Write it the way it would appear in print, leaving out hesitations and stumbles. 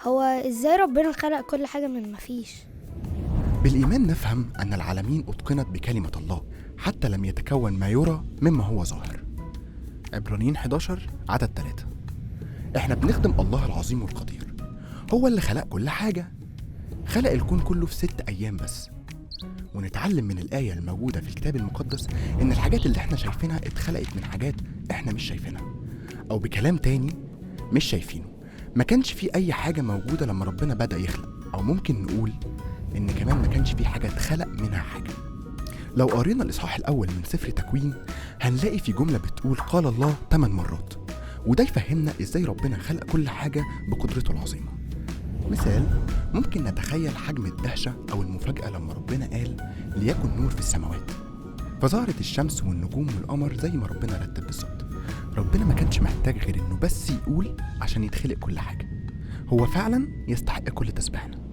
هو ازاي ربنا خلق كل حاجة من مفيش؟ بالإيمان نفهم أن العالمين أتقنت بكلمة الله حتى لم يتكون ما يرى مما هو ظاهر. عبرانيين 11 عدد 3. احنا بنخدم الله العظيم والقدير، هو اللي خلق كل حاجة، خلق الكون كله في 6 أيام بس. ونتعلم من الآية الموجودة في الكتاب المقدس إن الحاجات اللي احنا شايفينها اتخلقت من حاجات احنا مش شايفينها، أو بكلام تاني مش شايفينه. ما كانش في أي حاجة موجودة لما ربنا بدأ يخلق، أو ممكن نقول إن كمان ما كانش في حاجة اتخلق منها حاجة. لو قرينا الإصحاح الأول من سفر تكوين هنلاقي في جملة بتقول قال الله 8 مرات، وده يفهمنا إزاي ربنا خلق كل حاجة بقدرته العظيمة. مثال، ممكن نتخيل حجم الدهشة أو المفاجأة لما ربنا قال ليكن نور في السماوات، فظهرت الشمس والنجوم والقمر زي ما ربنا رتب بالظبط. ربنا ما كانش محتاج غير إنه بس يقول عشان يتخلق كل حاجة. هو فعلا يستحق كل تسبيحنا.